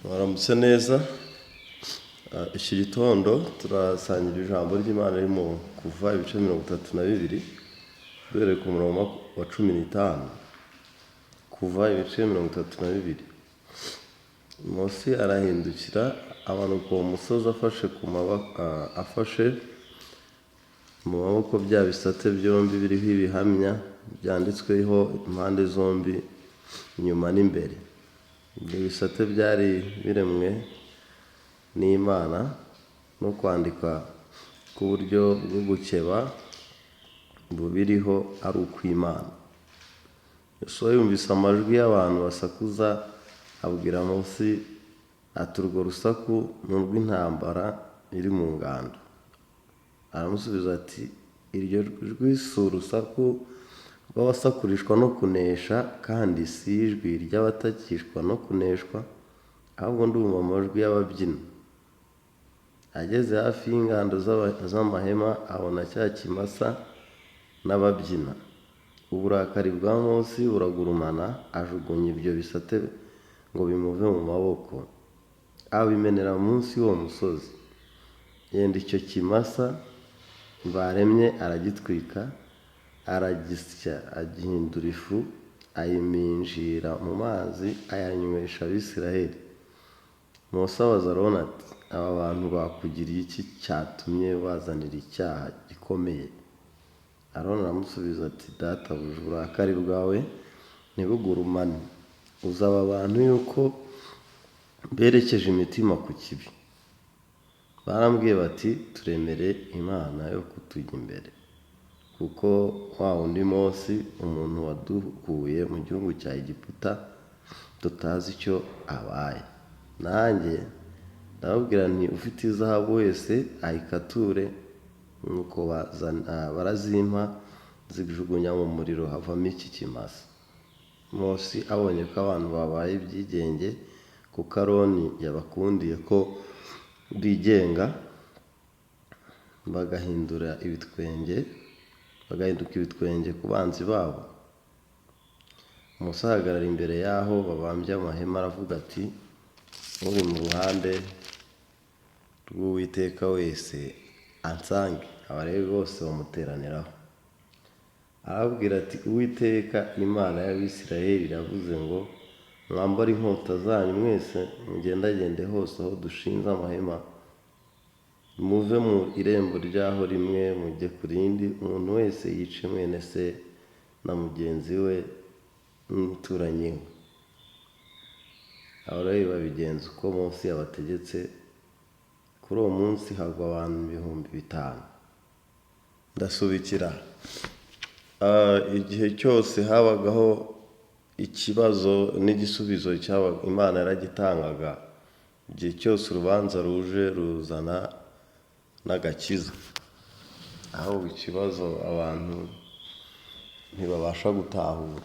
Mwaramutse neza. Iki gitondo turasangira ijambo ry'Imana riri mu Kuva ibice 32, duhereye ku murongo wa 15. Kuva ibice 32. Mose arahindukira amanuka uwo musozi afashe mu maboko bya bisate byombi biriho ibihamya byanditsweho impande zombi, inyuma n'imbere. Ibyo bisate byari biremwe n'Imana no kwandika k'uburyo bwo gukeba bubiriho ari ukw'Imana. Yosuwa yumvise amajwi y'abantu basakuza, abwira Mose ati: "Urwo rusaku ni urw'intambara iri mu ngando." Aramusubiza ati: "Iryo jwi si urusaku rw'abasakurishwa no kunesha, kandi si ijwi ry'abatakishwa no kuneshwa, ahubwo ndumva amajwi y'ababyina." Ageze hafi y'ingando z'amahema, abona cya kimasa n'ababyina. Uburakari bwa Mose buragurumana, ajugunya ibyo bisate ngo bimuve mu maboko, abimenera munsi y'uwo musozi. Yenda icyo kimasa baremye, aragitwika, aragisya, agihindura ifu, ayiminjira mu mazi, ayanywesha Abisiraheli. Mose abaza Aroni ati: "Aba bantu bakugiriye iki cyatumye bazanira icyaha gikomeye?" Aroni aramusubiza ati: "Databuja, uburakari bwawe ntibugurumane. Uzi aba bantu yuko berekeje imitima ku kibi. Barambwiye bati: 'Turemere imana yo kutujya imbere, kuko wa wundi Mose, umuntu wadukuye mu gihugu cya Egiputa, tutazi icyo abaye.' Nanjye ndababwira nti: 'Ufite izahabu wese ayikature.' Nuko barazimpa, nzijugunya mu muriro, havamo iki kimasa." Mose abonye ko abantu babaye ibyigenge, kuko Aroni yabakundiye ko bigenga, bagahindura ibitwenge, bagahinduka ibitwenge ku banzi babo. Mose ahagarara imbere y'aho babambye amahema, aravuga ati: "Uri mu ruhande rw'Uwiteka wese ansange." Abalewi bose bamuteraniraho. Arababwira ati: "Uwiteka Imana y'Abisirayeli iravuze ngo: 'Mwambare inkota zanyu mwese, mugendagende hose aho dushinze amahema, muve mu irembo ryaho rimwe mujye ku rindi, umuntu wese yice mwene se na mugenzi we n'umuturanyi we.'" Abalewi babigenza uko Mose yabategetse. Kuri uwo munsi hagwa abantu 5000. Ndasubikira. Igihe cyose habagaho ikibazo n'igisubizo cyabaga, Imana yaragitangaga. Igihe cyose urubanza ruje, ruzana n'agakiza. Ahubwo ikibazo, abantu ntibabasha gutahura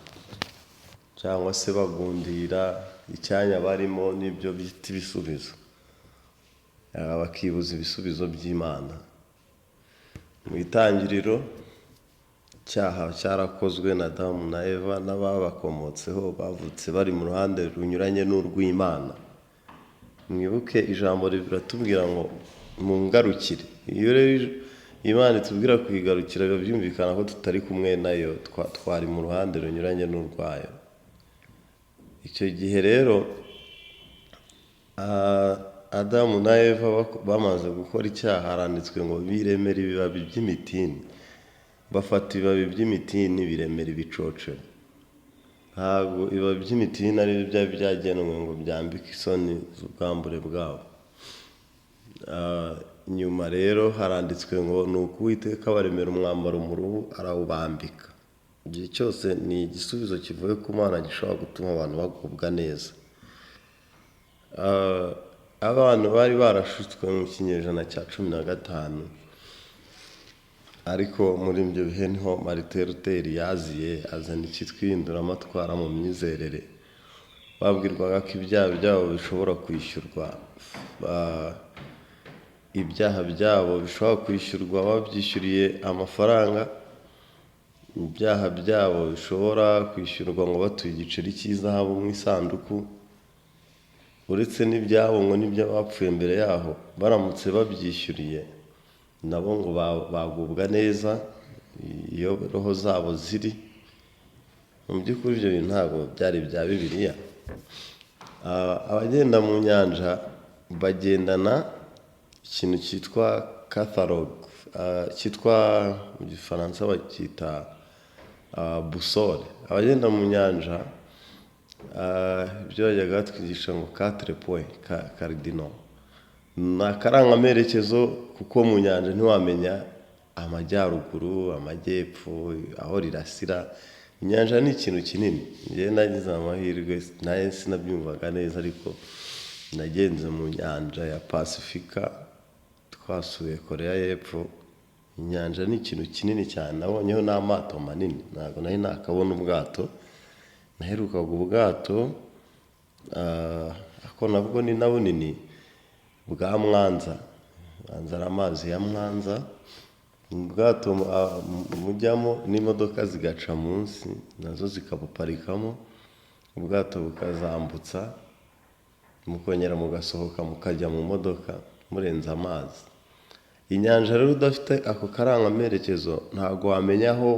cyangwa se bagundira icyanya barimo n'ibyo bita ibisubizo, bakibuza ibisubizo by'Imana. Mu itangiriro, icyaha cyarakozwe na Adamu na Eva n'ababakomotseho bavutse bari mu ruhande runyuranye n'urw'Imana. Mwibuke ijambo riratubwira ngo: "Mungarukire." Iyo rero Imana itubwira kuyigarukira, biba byumvikana ko tutari kumwe nayo, twari mu ruhande runyuranye n'urwayo. Icyo gihe rero, Adamu na Eva bamaze gukora icyaha, haranditswe ngo biremera ibibabi by'imitini. Bafata ibibabi by'imitini, biremera ibicocero. Ntabwo ibibabi by'imitini ari byo byari byagenwe ngo byambike isoni z'ubwambure bwabo. Nyuma rero haranditswe ngo: "Ni uko Uwiteka abaremera umwambaro mu ruhu, arawubambika." Igihe cyose ni igisubizo kivuye ku Mana gishobora gutuma abantu bagubwa neza. Abantu bari barashutswe mu kinyejana cya 15, ariko muri ibyo bihe niho Martin Luther yaziye, azana icyitwa ihinduramatwara mu myizerere. Babwirwaga ko ibyaha byabo bishobora kwishyurwa, ibyaha byabo bishobora kwishyurwa babyishyuriye amafaranga, ibyaha byabo bishobora kwishyurwa ngo batuye igiceri cy'izahabu mu isanduku. Uretse n'ibyabo ngo n'iby'abapfuye mbere yaho, baramutse babyishyuriye nabo ngo bagubwa neza iyo roho zabo ziri. Mu by'ukuri ibyo bintu ntabwo byari ibya Bibiliya. Abagenda mu nyanja bagendana ikintu cyitwa catalogue, cyitwa mu Gifaransa bacyita boussole. Abagenda mu nyanja, ibyo bajyaga batwigisha ngo quatre points cardinaux, ni akarangamerekezo, kuko mu nyanja ntiwamenya amajyaruguru, amajyepfo, aho rirasira. Inyanja ni ikintu kinini. Njyewe nagize amahirwe, nayo sinabyumvaga neza, ariko nagenze mu nyanja ya Pasifika twasuye Koreya y'Epfo. Inyanja ni ikintu kinini cyane, nabonyeho n'amato manini. Ntabwo nari nakabona ubwato, naherukaga ubwato, ako nabwo ni na bunini, bwa Mwanza. Mwanza ari amazi ya Mwanza, ubwato mujyamo n'imodoka zigaca munsi, nazo zikabuparikamo, ubwato bukazambutsa, mukongera mugasohoka mukajya mu modoka murenze amazi. Inyanja rero udafite ako karangamerekezo ntabwo wamenya aho,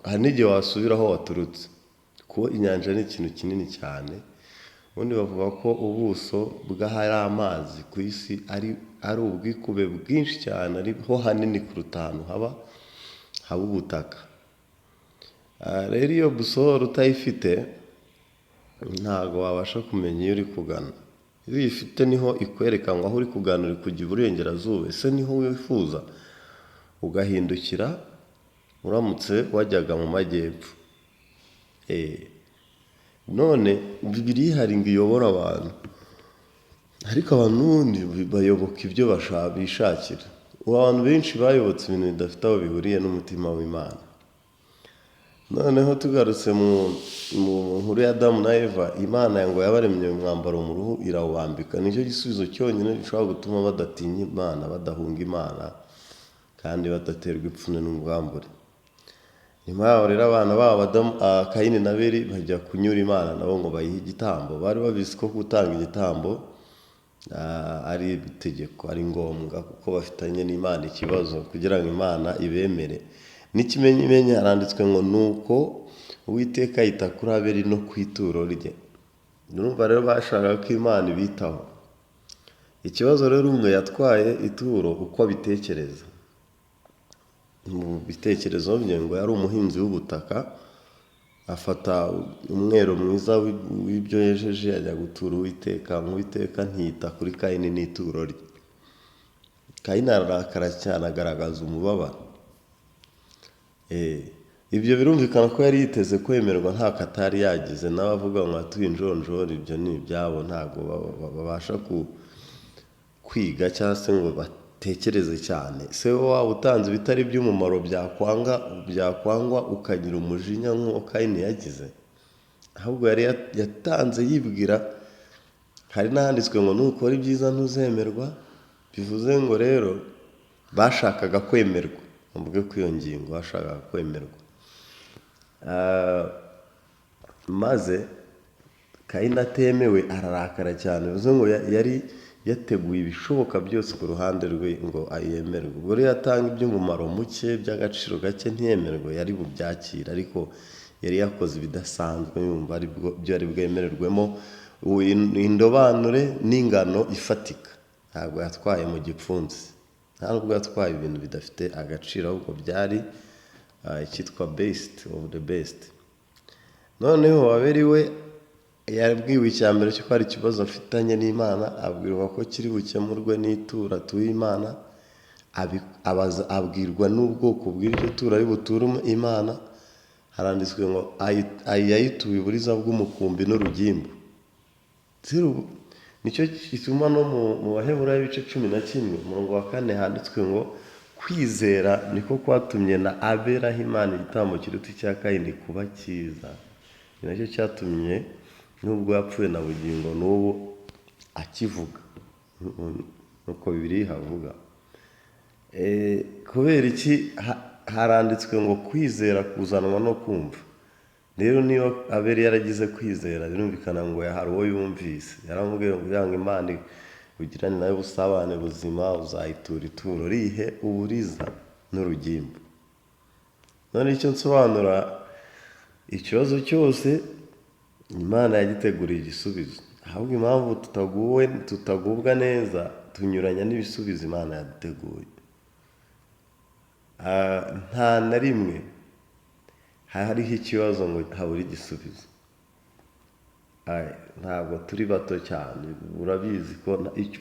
hari n'igihe wasubira aho waturutse, kuko inyanja ni ikintu kinini cyane. Ubundi bavuga ko ubuso bw'ahari amazi ku isi ari ubwikube bwinshi cyane, ariho hanini kuruta ahantu haba ubutaka. Rero iyo boussole utayifite ntabwo wabasha kumenya iyo uri kugana. Iyo uyifite niho ikwereka ngo aho uri kugana uri kujya iburengerazuba, ese niho wifuza? Ugahindukira uramutse wajyaga mu majyepfo. None Bibiliya ihari ngo iyobore abantu, ariko abantu n'ubundi bayoboka ibyo bishakira. Ubu abantu benshi bayobotse ibintu bidafite aho bihuriye n'umutima w'Imana. Noneho tugarutse mu nkuru ya Adamu na Eva, Imana ngo yabaremye umwambaro mu ruhu irawubambika. Nicyo gisubizo cyonyine gishobora gutuma badatinya Imana, badahunga Imana, kandi badaterwa ipfunwe n'ubwambure. Nyuma yaho rero abana babo Kayini na Abeli bajya kunyura Imana nabo ngo bayihe igitambo. Bari babizi ko gutanga igitambo ari itegeko, ari ngombwa, kuko bafitanye n'Imana ikibazo kugira ngo Imana ibemere. N'ikimenyimenyi haranditswe ngo nuko Uwiteka yita kuri Abeli no ku ituro rye. Urumva rero bashakaga ko Imana ibitaho. Ikibazo rero, umwe yatwaye ituro uko abitekereza. Mu bitekerezo bye ngo yari umuhinzi w'ubutaka, afata umwero mwiza w'ibyo yejeje ajya gutura Uwiteka. Uwiteka ntiyita kuri Kayini n'ituro rye. Kayini ararakara cyane, agaragaza umubabaro. Ibyo birumvikana ko yari yiteze kwemerwa nta katari yagize. N'abavuga ngo atuye injonjori, ibyo ni ibyabo, ntabwo babasha kwiga cyangwa se ngo batekereze cyane. Se waba utanze ibitari iby'umumaro byakwangwa ukagira umujinya nk'uwo Kayini yagize? Ahubwo yari yatanze yibwira. Hari n'ahanditswe ngo nukora ibyiza ntuzemerwa. Bivuze ngo rero bashakaga kwemerwa. Mvuge ko iyo ngingo bashakaga kwemerwa. Maze Kayini atemewe ararakara cyane. Bivuze ngo yari yateguye ibishoboka byose ku ruhande rwe ngo yemerwe. Ubwo rero yatanga iby'umumaro muke, by'agaciro gake, ntiyemerwe, yari bubyakire, ariko yari yakoze ibidasanzwe yumva ari byo ari bwemererwemo. Indobanure n'ingano ifatika, ntabwo yatwaye mu gipfunsi, nta nubwo yatwaye ibintu bidafite agaciro, ahubwo byari icyitwa best of the best. Noneho Abeli we yabwiwe icya mbere cy'uko hari ikibazo afitanye n'Imana, abwirwa ko kiri bukemurwe n'ituro atuye Imana, abwirwa n'ubwoko bw'iryo turo ari buture Imana. Haranditswe ngo yayituye uburiza bw'umukumbi n'urugimbu. Nicyo gituma no mu Baheburayo ibice 11 umurongo wa 4 handitswe ngo kwizera niko kwatumye na Abeli aha Imana igitambo kiruta icya Kayini kuba cyiza. Ni nacyo cyatumye nubwo yapfuye na bugingo n'ubu akivuga, nuko Bibiliya ihavuga. Kubera iki? Haranditswe ngo kwizera kuzanwa no kumva. Rero niba Abeli yaragize kwizera, birumvikana ngo hari uwo yumvise yaramubwiye ngo kugira ngo Imana ugirane nawe ubusabane buzima, uzayitura ituro rihe? Uburiza n'urugimbu. None icyo nsobanura, ikibazo cyose Imana yagiteguriye igisubizo. Ahubwo impamvu tutagubwa neza, tunyuranya n'ibisubizo Imana yaduteguye. Nta na rimwe hariho ikibazo ngo habure igisubizo. Ntabwo turi bato cyane, urabizi ko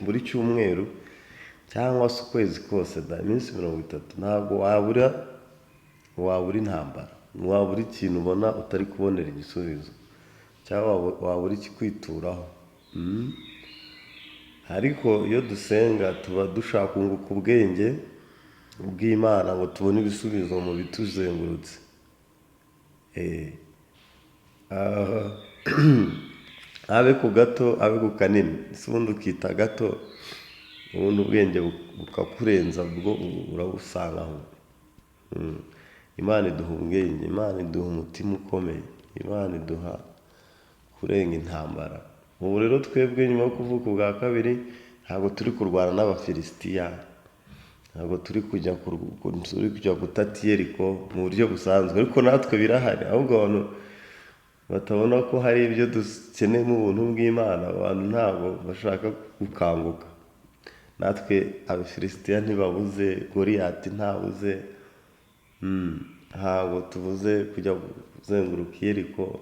buri cyumweru cyangwa se ukwezi kose da, iminsi 30, ntabwo wabura intambara, wabura ikintu ubona utari kubonera igisubizo, cyangwa wabura ikikwituraho. Ariko iyo dusenga tuba dushaka kunguka ubwenge bw'Imana ngo tubone ibisubizo mu bituzengurutse. Abe ku gato, abe ku kanini, ese ubundi ukita gato, ubundi ubwenge bukakurenza, bwo urabusanga aho. Imana iduha ubwenge, Imana iduha umutima ukomeye, Imana iduha kurenga intambara. Ubu rero twebwe nyuma yo kuvuka ubwa kabiri, ntabwo turi kurwana n'Abafilisitiya, ntabwo turi kujya gutata Yeriko mu buryo busanzwe, ariko natwe birahari. Ahubwo abantu batabona ko hari ibyo dukeneyemo ubuntu bw'Imana, abantu ntabwo bashaka gukanguka. Natwe Abafilisitiya ntibabuze, Goliyati ntabuze, ntabwo tubuze kujya kuzenguruka Yeriko,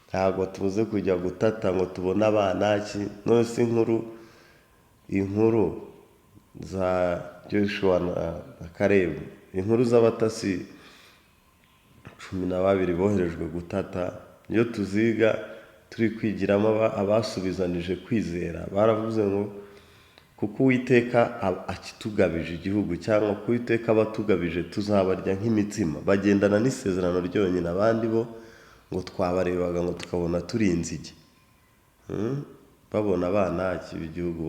ntabwo tubuze kujya gutata ngo tubone Abanaki. None se inkuru za Joshua na Kalebu, inkuru z'abatasi 12 boherejwe gutata, iyo tuziga turi kwigiramo abasubizanije kwizera, baravuze ngo kuko Uwiteka akitugabije igihugu, cyangwa kuko Uwiteka abatugabije tuzabarya nk'imitsima. Bagendana n'isezerano ryonyine, abandi bo ngo twabarebaga ngo tukabona turi inzige. Babona Abanaki b'igihugu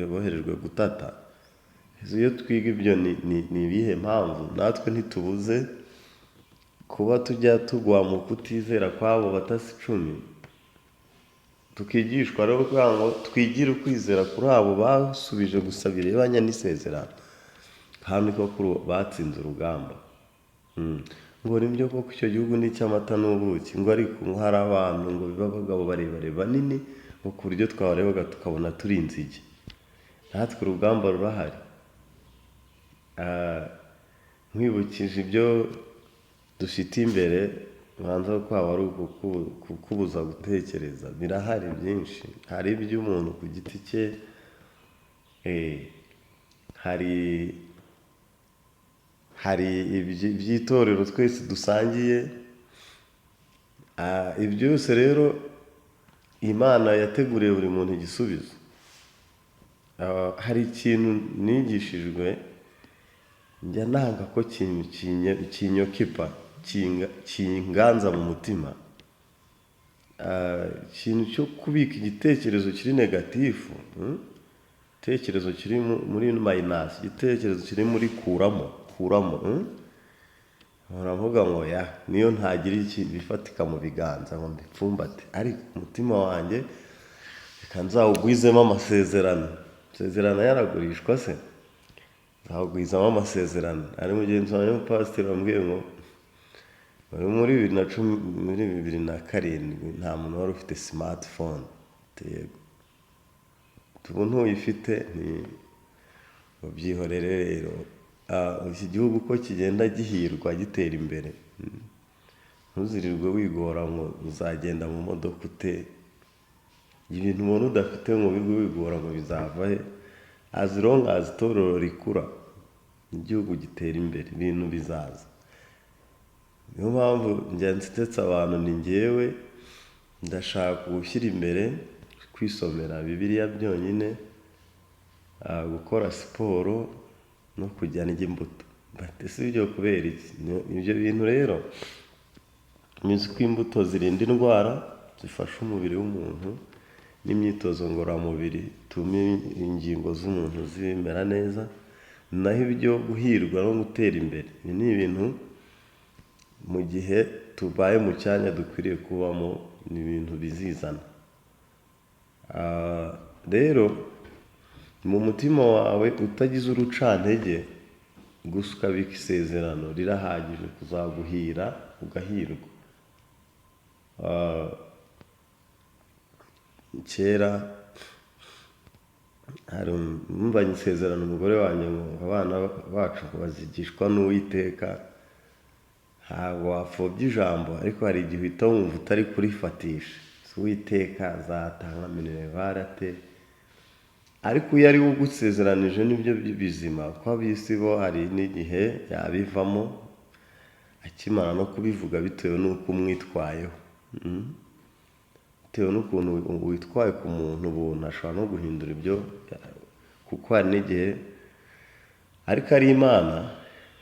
boherejwe gutata. Iyo twiga ibyo ni ibihe mpamvu natwe ntitubuze kuba tujya tugwa mu kutizera kw'abo batasi 10? Tukigishwa rero kugira ngo twigire ukwizera kuri abo basubije gusa birebanye n'isezerano, kandi ko kuri ubu batsinze urugamba. Ngo nibyo koko icyo gihugu ni icy'amata n'ubuki, ngo ariko ngo hari abantu ngo b'abagabo barebare banini, ngo ku buryo twabarebaga tukabona turi inzige. Natwe urugamba rurahari. Nkwibukije ibyo dufite imbere, ubanza kwaba ari kukubuza gutekereza. Birahari byinshi, hari iby'umuntu ku giti cye, hari iby'itorero twese dusangiye. Ibi byose rero Imana yateguriye buri muntu igisubizo. Hari ikintu nigishijwe njya nanga ko kinyokipa, kinganza mu mutima, ikintu cyo kubika igitekerezo kiri négatif, igitekerezo kiri muri minus, igitekerezo kiri muri kuramo kuramo. Uravuga ngo ya niyo ntagira iki bifatika mu biganza ngo mbipfumbate, ariko umutima wanjye reka nzawugwizemo amasezerano. Amasezerano yaragurishwa se? Nzawugwizamo amasezerano. Ari mugenzi wanjye w'umupasiteri wambwiye ngo muri 2010, muri 2007 nta muntu wari ufite smartphone. Yego, ubu ntuyifite ni ubyihorere. Rero iki gihugu uko kigenda gihirwa gitera imbere, ntuzirirwe wigora ngo uzagenda mu modoka ute. Ibintu ubona udafite ngo wirirwe wigora ngo bizava he? As long as itorero rikura, igihugu gitera imbere, ibintu bizaza. Niyo mpamvu njya nsetsa abantu, ni ngewe ndashaka gushyira imbere kwisomera Bibiliya byonyine, gukora siporo no kujya ndya imbuto. Bati si ibyo kubera iki? Ibyo bintu rero muzi ko imbuto zirinda indwara, zifasha umubiri w'umuntu, n'imyitozo ngororamubiri ituma ingingo z'umuntu zimera neza. Naho ibyo guhirwa no gutera imbere, ibi ni ibintu Mu gihe tubaye mu cyanya dukwiriye kubamo, ni ibintu bizizana. Rero mu mutima wawe utagize urucantege, gusa ukabika isezerano rirahagije kuzaguhira ugahirwa. Kera hari numvanye isezerano umugore wanjye ngo abana bacu bazigishwa n'Uwiteka. Ntabwo wapfobya ijambo, ariko hari igihe uhita wumva utari kurifatisha. Uwiteka azatanga minerval ate? Ariko iyo ari we ugusezeranije nibyo bizima, kuko ab'isi bo hari n'igihe yabivamo akimara no kubivuga, bitewe n'uko umwitwayeho, bitewe n'ukuntu witwaye ku muntu ubuntu ashobora no guhindura ibyo, kuko hari n'igihe ariko ari Imana,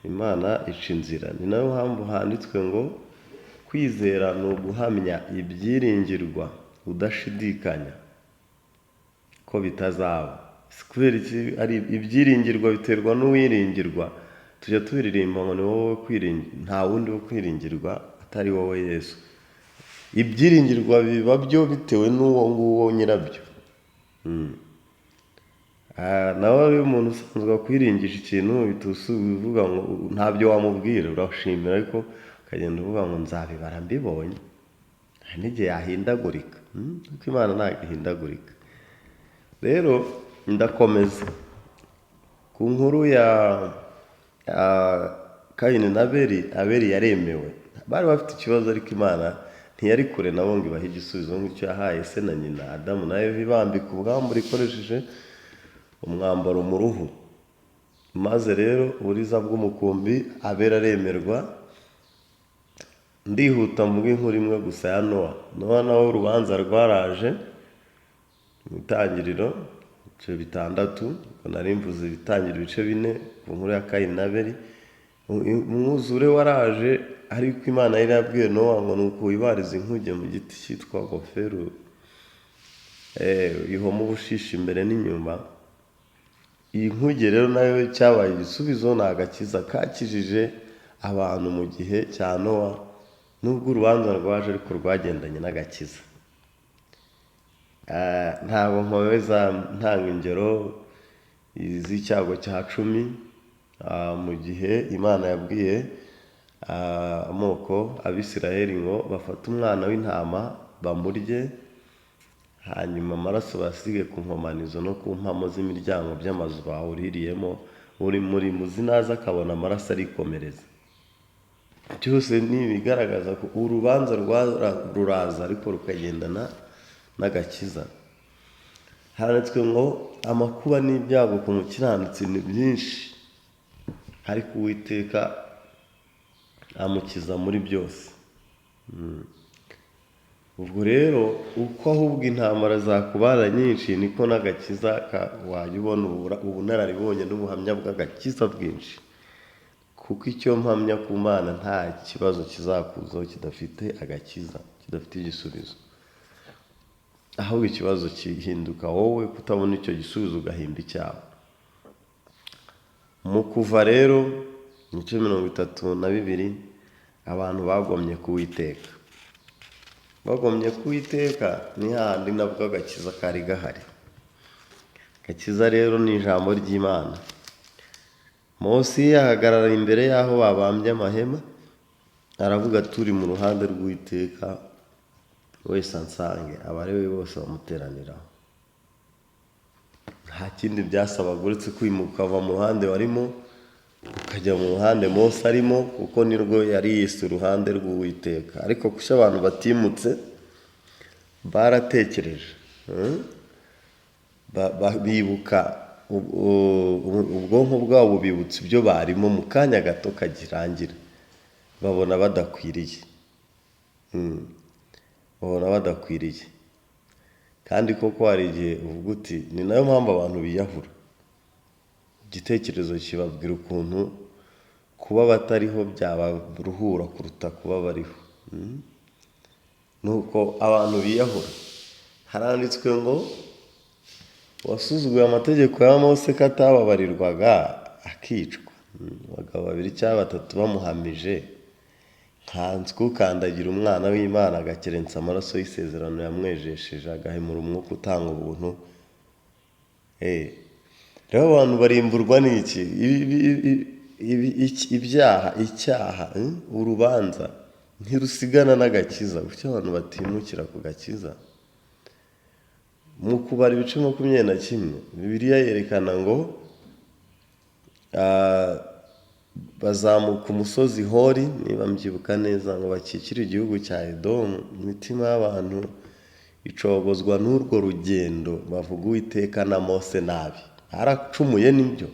Imana ica inzira. Ni nayo mpamvu handitswe ngo kwizera ni uguhamya ibyiringirwa udashidikanya ko bitazaba. Si kubera iki ari ibyiringirwa? Biterwa n'uwiringirwa. Tujya tubiririmba ngo ni wowe kwiringirwa, nta wundi wo kwiringirwa atari wowe Yesu. Ibyiringirwa biba byo bitewe n'uwo nguwo nyirabyo. Nawe iyo umuntu usanzwe akwiringisha ikintu, uhita uvuga ngo ntabyo wamubwira, urashimira ariko ukagenda uvuga ngo nzabibara mbibonye. Hari n'igihe yahindagurika, ariko Imana ntabwo ihindagurika. Rero ndakomeza ku nkuru ya Kayini na Abeli. Abeli yaremewe, bari bafite ikibazo, ariko Imana ntiyari kure nabo ngo ibahe igisubizo nk'icyo yahaye se na nyina Adamu na Eva, ibambika ubwambure ikoresheje umwambaro mu ruhu. Maze rero uburiza bw'umukumbi, Abeli aremerwa. Ndihuta mvuga inkuru imwe gusa ya Nowa. Nowa nawe urubanza rwaraje mu itangiriro ibice 6, ubwo nari mvuze ibitangira ibice 4 ku nkuru ya Kayini na Abeli. Umwuzure waraje, ariko Imana yari yabwiye Nowa ngo nuko wibariza inkuge mu giti cyitwa goferu, ihoma ubushishi imbere n'inyuma. Iyi nkuge rero nayo cyabaye igisubizo, ni agakiza kakijije abantu mu gihe cya Nowa, nubwo urubanza rwaje ariko rwagendanye n'agakiza. Ntabwo nkomeza ntanga ingero z'icyago cya 10, mu gihe Imana yabwiye amoko Abisirayeli ngo bafate umwana w'intama bamurye, hanyuma amaraso basige ku nkomanizo no ku mpamo z'imiryango by'amazu bawuririyemo, buri murimbuzi naza akabona amaraso arikomereza. Byose ni ibigaragaza ko urubanza ruraza ariko rukagendana n'agakiza. Handitswe ngo amakuba n'ibyago ku mukiranutsi ni byinshi, ariko Uwiteka amukiza muri byose. Ubwo rero uko ahubwo intambara zakubana nyinshi, niko n'agakiza wajya ubona ubunararibonye n'ubuhamya bw'agakiza bwinshi, kuko icyo mpamya ku Mana, nta kibazo kizakuzaho kidafite agakiza, kidafite igisubizo. Ahubwo ikibazo kihinduka wowe kutabona icyo gisubizo, ugahimba icyawe. Mu Kuva rero ibice 32, abantu bagomye ku Uwiteka, bagomye ku Uwiteka, ni hahandi nabwo agakiza kari gahari. Agakiza rero ni ijambo ry'Imana. Mose ahagarara imbere y'aho babambye amahema, aravuga: "Turi mu ruhande rw'Uwiteka wese ansange." Abalewi bose bamuteraniraho. Nta kindi byasabaga uretse kwimuka ukava mu ruhande warimo ukajya mu ruhande Mose arimo, kuko nirwo yari yise uruhande rw'Uwiteka. Ariko kuki abantu batimutse? Baratekereje, bibuka, ubwonko bwabo bibutsa ibyo barimo mu kanya gato kagirangira, babona badakwiriye, babona badakwiriye. Kandi koko hari igihe uvuga uti ni nayo mpamvu abantu biyahura, igitekerezo kibabwira ukuntu kuba batariho byabaruhura kuruta kuba bariho. Nuko abantu biyahura. Haranditswe ngo uwasuzuguye amategeko ya Mose ko atababarirwaga akicwa, abagabo babiri cyangwa batatu bamuhamije. Nkanswe ukandagira umwana w'Imana, agakerensa amaraso y'isezerano yamwejesheje, agahemura umwuka utanga ubuntu. Rero abantu barimburwa n'iki? Ibyaha, icyaha, urubanza ntirusigana n'agakiza. Kuki abantu batimukira ku gakiza? Mu Kubara ibice 21, Bibiliya yerekana ngo bazamuka umusozi Hori, niba mbyibuka neza, ngo bakikire igihugu cya Edomu. Imitima y'abantu icogozwa n'urwo rugendo, bavuga Uwiteka na Mose nabi. Baracumuye nibyo,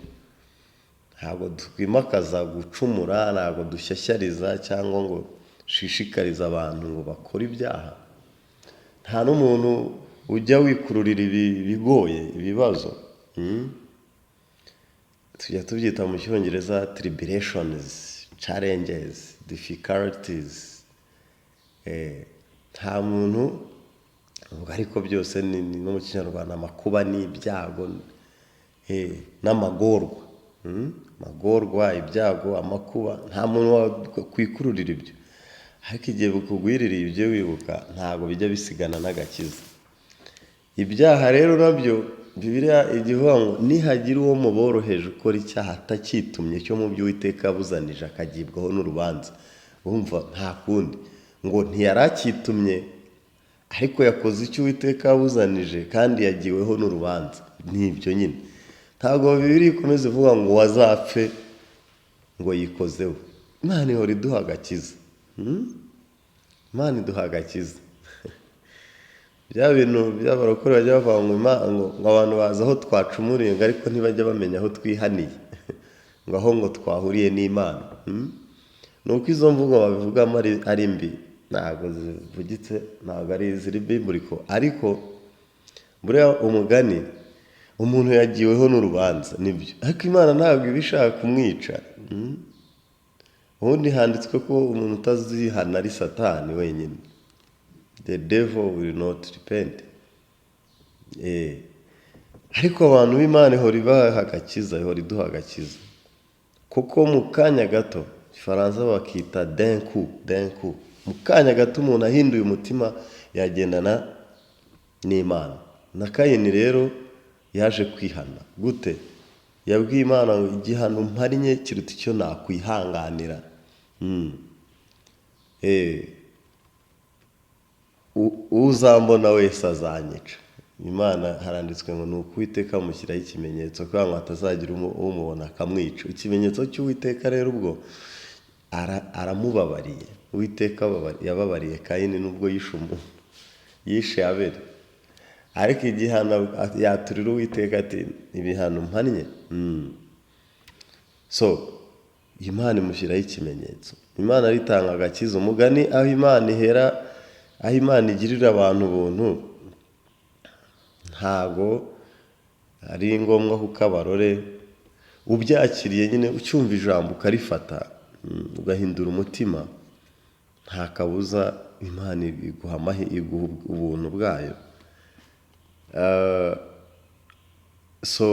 ntabwo twimakaza gucumura, ntabwo dushyashyariza cyangwa ngo dushishikarize abantu ngo bakore ibyaha. Nta n'umuntu ujya wikururira ibigoye, ibibazo. Tujya tubyita mu Cyongereza tribulations, challenges, difficulties. Nta muntu ubwo, ariko byose ni no mu Kinyarwanda amakuba n'ibyago, n'amagorwa. Amagorwa, ibyago, amakuba, nta muntu wakwikururira ibyo. Ariko igihe bikugwiririye, ibyo wibuka ntabwo bijya bisigana n'agakiza. Ibyaha rero nabyo, Bibiliya ijya ivuga ngo nihagira uwo muboroheje ukora icyaha atacyitumye cyo mu byo Uwiteka yabuzanije, akagibwaho n'urubanza. Urumva nta kundi, ngo ntiyari acyitumye, ariko yakoze icyo Uwiteka yabuzanije kandi yagiweho n'urubanza. Ni ibyo nyine. Ntabwo Bibiliya ikomeza ivuga ngo wazapfe ngo yikozeho. Imana ihora iduha agakiza. Imana iduha agakiza. Bya bintu by'abarokore bajya bavuga ngo ngo abantu bazi aho twacumuriye, ngo ariko ntibajya bamenya aho twihaniye, ngo aho ngo twahuriye n'Imana. Ni uko izo mvugo babivugamo ari mbi, ntabwo zivugitse, ntabwo ari ziri biblical. Ariko buriya umugani, umuntu yagiweho n'urubanza nibyo, ariko Imana ntabwo iba ishaka kumwica. Ubundi handitswe ko umuntu utazihana ari Satani wenyine. The devil will not repent. Ariko abantu b'Imana ihora ibaha agakiza, ihora iduha agakiza, kuko mu kanya gato, Igifaransa bakita d'un coup, d'un coup, mu kanya gato umuntu ahinduye umutima yagendana n'Imana. Na Kayini rero yaje kwihana gute? Yabwiye Imana ngo igihano mpariye kiruta icyo nakwihanganira. Uzambona wese azanyica. Imana, haranditswe ngo ni Uwiteka amushyiraho ikimenyetso kugira ngo hatazagira umubona akamwica. Ikimenyetso cy'Uwiteka rero ubwo aramubabariye. Uwiteka yababariye Kayini nubwo yishe umuntu, yishe Abeli, ariko igihano yaturira Uwiteka ati ibihano mpannye. So Imana imushyiraho ikimenyetso, Imana aritanga agakiza. Umugani, aho Imana ihera, aho Imana igirira abantu ubuntu, ntago ari ngombwa kuko abarore ubyakiriye nyine, ucyumva ijambo ukarifata, ugahindura umutima, nta kabuza Imana iguha iguha ubuntu bwayo. So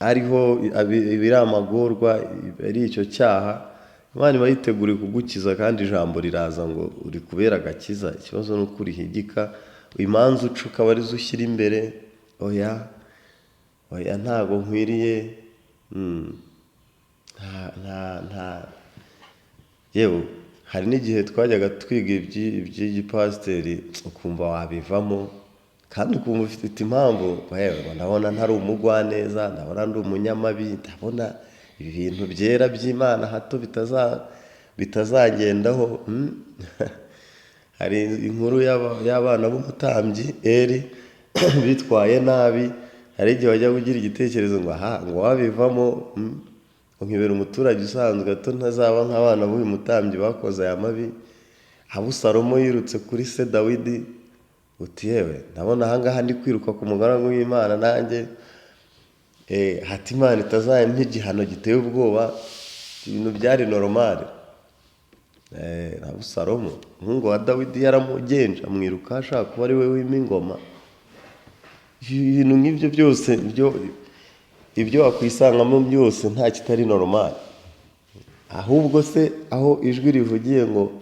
ariho ibiri amagorwa, ari icyo cyaha, Imana iba yiteguriye kugukiza, kandi ijambo riraza ngo uri kubera agakiza. Ikibazo ni uko urihigika, imanza uca ukaba arizo ushyira imbere. Oya, oya, ntago nkwiriye. Nta nta nta yewe, hari n'igihe twajyaga twiga iby'igipasiteri, ukumva wabivamo kandi ukumva ufite impamvu. Yewe, ndabona ntari umugwaneza, ndabona ndi umunyamabi, ndabona ibintu byera by'Imana hato bitazagendaho. Hari inkuru y'abana b'umutambyi Eri bitwaye nabi. Hari igihe wajya ugira igitekerezo ngo aha ngo wabivamo, ngo nkibera umuturage usanzwe, hato ntazaba nk'abana b'uyu mutambyi bakoze aya mabi. Abusalomo yirutse kuri se Dawidi, uti yewe, ndabona ahangaha ndi kwiruka ku mugaragu w'Imana nanjye, hati Imana itazampa igihano giteye ubwoba. Ibintu byari normal. Abusalomo umuhungu wa Dawidi yaramugenje, amwiruka ashaka kuba ari we wima ingoma. Ibintu nk'ibyo byose, ibyo wakwisangamo byose, nta kitari normal. Ahubwo se aho ijwi rivugiye ngo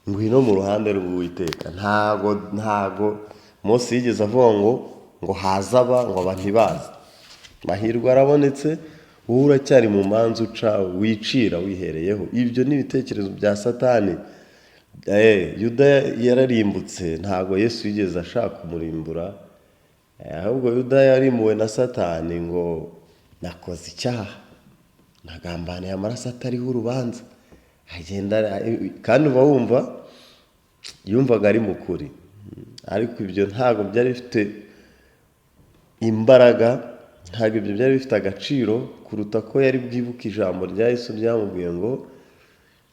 ngwino mu ruhande rw'Uwiteka, ntago Mose yigeze avuga ngo hazaba ngo aba ntibaze. Amahirwe arabonetse, wowe uracyari mu manza uca wicira wihereyeho. Ibyo ni ibitekerezo bya Satani. Yuda yararimbutse, ntago Yesu yigeze ashaka kumurimbura, ahubwo Yuda yarimbuwe na Satani ngo nakoze icyaha, nagambaniye amaraso atariho urubanza. Agenda, kandi uba wumva yumvaga ari mukuri, ariko ibyo ntago byari bifite imbaraga, ntabwo ibyo byari bifite agaciro kuruta ko yari bwibuke ijambo rya Yesu ryamubwiye ngo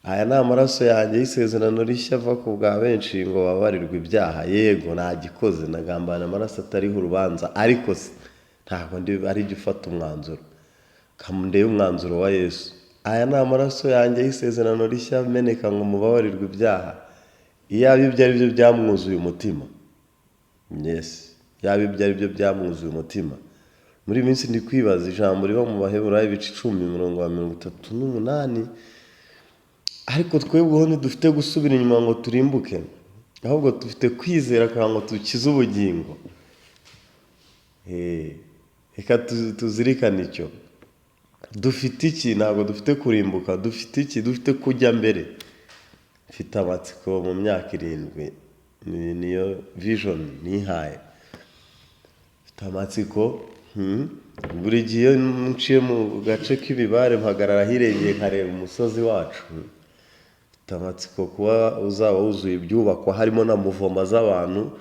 aya ni amaraso yanjye y'isezerano rishya ava ku bwa benshi ngo babarirwe ibyaha. Yego nagikoze, nagambana amaraso atariho urubanza, ariko se ntabwo ndi ari jye ufata umwanzuro, ndebe umwanzuro wa Yesu. Aya ni amaraso yanjye y'isezerano rishya ameneka ngo mubabarirwe ibyaha. Iyaba ibyo ari byo byamwuzuye umutima, yes, yaba ibyo ari byo byamwuzuye umutima. Muri iyi minsi ndi kwibaza ijambo riba mu Baheburayo ibice 10 umurongo wa 38, ariko twebweho ntidufite gusubira inyuma ngo turimbuke, ahubwo dufite kwizera kugira ngo dukize ubugingo. Reka tuzirikane icyo dufite. Iki ntabwo dufite kurimbuka, dufite iki? Dufite kujya mbere. Mfite amatsiko mu myaka 7, niyo vision nihaye. Mfite amatsiko. Buri gihe iyo nciye mu gace k'ibibare mpagarara ahirengeye nkareba umusozi wacu. Mfite amatsiko kuba uzaba wuzuye ibyubakwa, harimo na muvoma z'abantu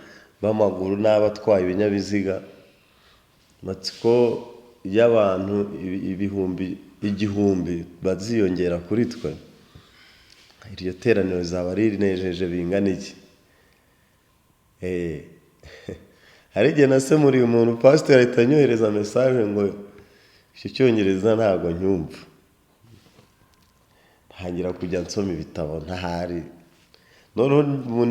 b'amaguru n'abatwaye ibinyabiziga. Amatsiko y'abantu ibihumbi 1000 baziyongera kuri twe. Iryo teraniro rizaba rinejeje bingana iki? Hari igihe nasemuriye umuntu, pasiteri ahita anyohereza message ngo icyo cyongereza ntabwo ncyumva. Ntangira kujya nsoma ibitabo ntahari. Noneho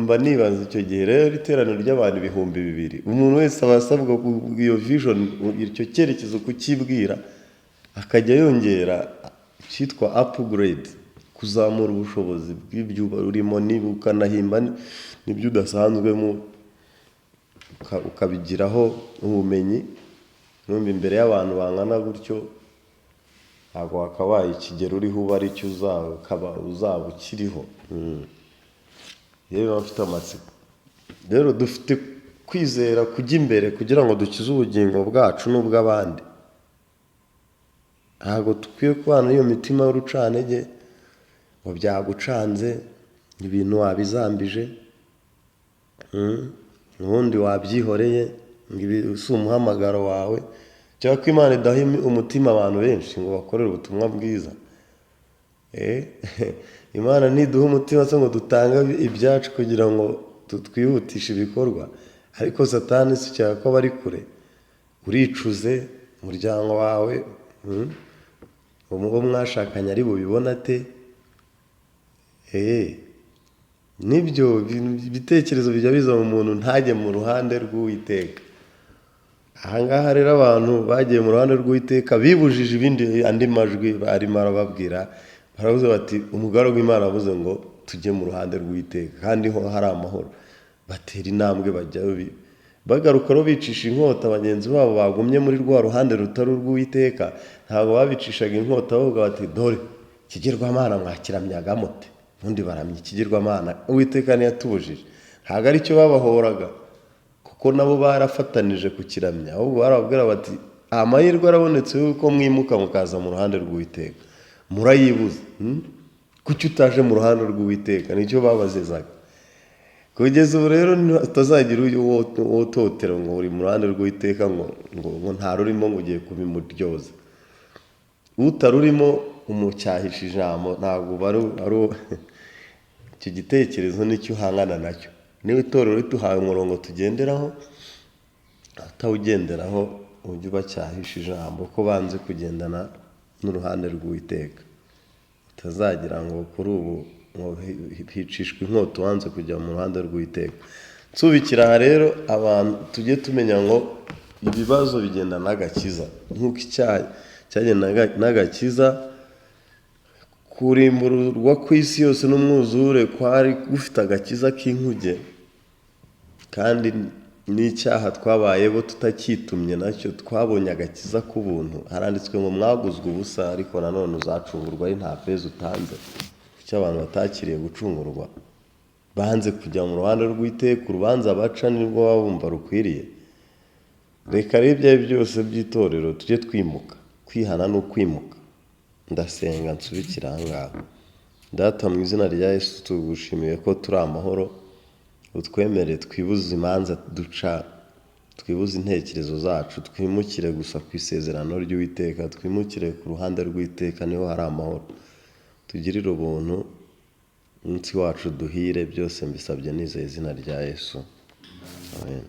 mba nibaza icyo gihe rero iteraniro ry'abantu 2000, umuntu wese aba asabwa iyo vision, icyo cyerekezo kukibwira, akajya yongera icyitwa upgrade, kuzamura ubushobozi bw'ibyo urimo, niba ukanahimba n'ibyo udasanzwemo ukabigiraho ubumenyi. Numva imbere y'abantu bangana gutyo ntabwo wakabaye ikigero uriho uba aricyo uzaba ukiriho. Yewe bafite amatsiko rero, dufite kwizera kujya imbere kugira ngo dukize ubugingo bwacu n'ubw'abandi. Ntabwo dukwiye kubana n'iyo mitima y'urucantege ngo byagucanze, ibintu wabizambije, ubundi wabyihoreye, ngo ibi si umuhamagaro wawe, cyangwa ko Imana idaha umutima abantu benshi ngo bakorere ubutumwa bwiza. Imana ntiduha umutima se ngo dutange ibyacu kugira ngo twihutishe ibikorwa, ariko Satani si cyane ko aba ari kure. Uricuze umuryango wawe, uwo mwashakanye ari bubibone ate? Nibyo ibitekerezo bijya biza mu muntu ntajye mu ruhande rw'Uwiteka. Ahangaha rero abantu bagiye mu ruhande rw'Uwiteka bibujije ibindi, andi majwi arimo arababwira, baravuze bati umugaragu w'Imana avuze ngo tujye mu ruhande rw'Uwiteka kandi ho hari amahoro. Batera intambwe bajyayo, bagaruka rero bicisha inkota bagenzi babo bagumye muri rwa ruhande rutari urw'Uwiteka. Ntabwo babicishaga inkota, bavuga bati dore ikigirwamana mwakiramyaga mute, ubundi baramya ikigirwamana, Uwiteka ntiyatubujije. Ntabwo aricyo babahoraga, kuko nabo barafatanije kukiramya, ahubwo barababwira bati amahirwe arabonetse yuko mwimuka mukaza mu ruhande rw'Uwiteka, murayibuze. Kuki utaje mu ruhande rw'Uwiteka? Nicyo babazizaga. Kugeza ubu rero utazagira uwo utotera ngo uri mu ruhande rw'Uwiteka, ngo ntarurimo, ngo ugiye kubimuryoza. Utarurimo umucyahisha ijambo, ntabwo ari icyo gitekerezo nicyo uhangana nacyo. Niba itorero rituhaye umurongo tugenderaho, atawugenderaho ujye ubacyahisha ijambo ko banze kugendana n'uruhande rw'Uwiteka. Utazagira ngo kuri ubu ngo hicishwa inkota uwanze kujya mu ruhande rw'Uwiteka. Nsubikira aha rero, abantu tujye tumenya ngo ibibazo bigenda n'agakiza, nk'uko icyaha cyagenda n'agakiza. Kurimburwa kw'isi yose n'umwuzure kwari gufite agakiza k'inkuge, kandi n'icyaha twabayeho tutacyitumye nacyo twabonye agakiza k'ubuntu. Haranditswe ngo mwaguzwe ubusa, ariko nanone uzacungurwa ari nta feza utanze. Kuki abantu batakiriye gucungurwa? Banze kujya mu ruhande rw'iteka, urubanza baca nibwo baba bumva rukwiriye. Reka rero ibyo ari byo byose by'itorero tujye twimuka. Kwihana ni ukwimuka. Ndasenga nsubikire aha ngaha. Data, mu izina rya Yesu, tugushimiye ko turi amahoro. Utwemere twibuze imanza duca, twibuze intekerezo zacu, twimukire gusa ku isezerano ry'Uwiteka, twimukire ku ruhande rw'Iteka, niho hari amahoro. Tugirire ubuntu, umunsi wacu duhire, byose mbisabye nizeye izina rya Yesu. Amen.